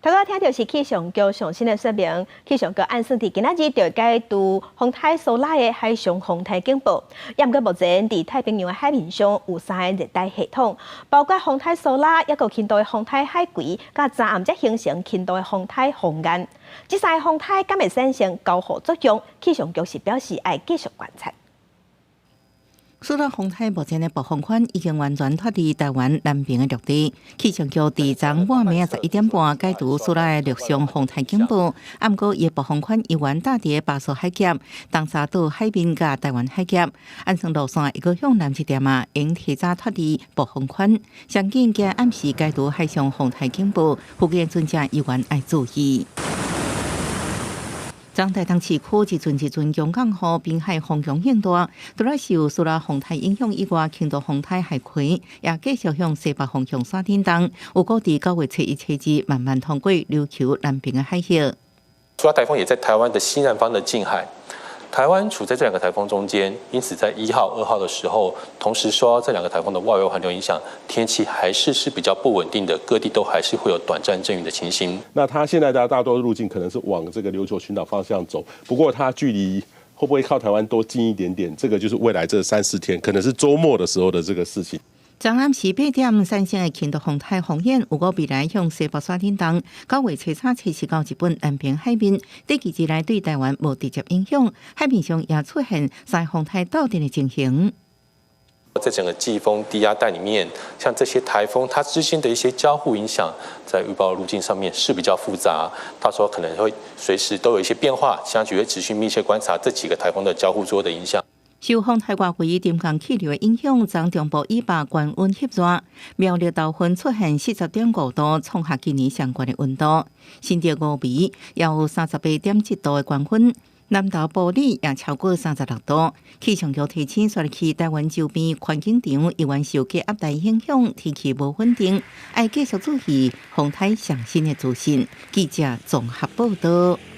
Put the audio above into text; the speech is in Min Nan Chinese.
頭先聽著是氣象局上新的說明，氣象局按算佇今仔日就會解除風颱蘇拉的海上風颱警報。也毋過目前佇太平洋的海面上有三个熱帶系統，包括風颱蘇拉，抑閣輕度的風颱海葵，佮昨暗才形成輕度的風颱紅雁。這三个風颱敢會產生交互作用？氣象局是表示愛繼續觀察。蘇拉風颱目前的暴風圈已經完全脫離台灣南邊的陸地。氣象局佇昨半暝11點半解除蘇拉的陸上風颱警報，毋過伊的暴風圈猶原搭佇巴士海峽、東沙島海面佮台灣海峽，按算路線會閣向南一點仔，會提早脫離暴風圈。上緊今暗時解除海上風颱警報，附近船隻猶原愛注意。昨台東市區一陣一陣強降雨，濱海風強湧大。除了受蘇拉風颱影響以外，輕度風颱海葵也繼續向西北方向徙振動，有估佇9月初一、初二慢慢通過琉球南邊的海域。蘇拉颱風也在台灣的西南方的近海，台灣處在這兩個颱風中間，因此在1號、2號的時候，同時受到這兩個颱風的外圍環流影響，天氣還是比較不穩定的，各地都還是會有短暫陣雨的情形。那它現在的大多路徑可能是往這個琉球群島方向走，不過它距離會不會靠台灣多近一點點，這個就是未來這三四天，可能是週末的時候的這個事情。昨暗時8點產生的輕度風颱紅雁，有估未來向西北徙振動，9月初三、初四到日本南邊海面，短期之內對台灣無直接影響，海面上也出現三風颱鬥陣的情形。在整個季風低壓帶裡面，像這些颱風，它之間的一些交互影響，在預報路徑上面是比較複雜，到時候可能會隨時都有一些變化，氣象局會持續密切觀察這幾個颱風的交互作用的影響。受風颱外圍沉降氣流的影響，昨中部以北高溫翕熱，苗栗頭份出現40.5度，創下今年上懸的溫度。新竹五味也有38.7度的高溫，南投埔里也超過36度。氣象局提醒，紲落去台灣周邊環境場猶原受低壓帶影響，天氣無穩定，愛繼續注意風颱上新的資訊。記者綜合報道。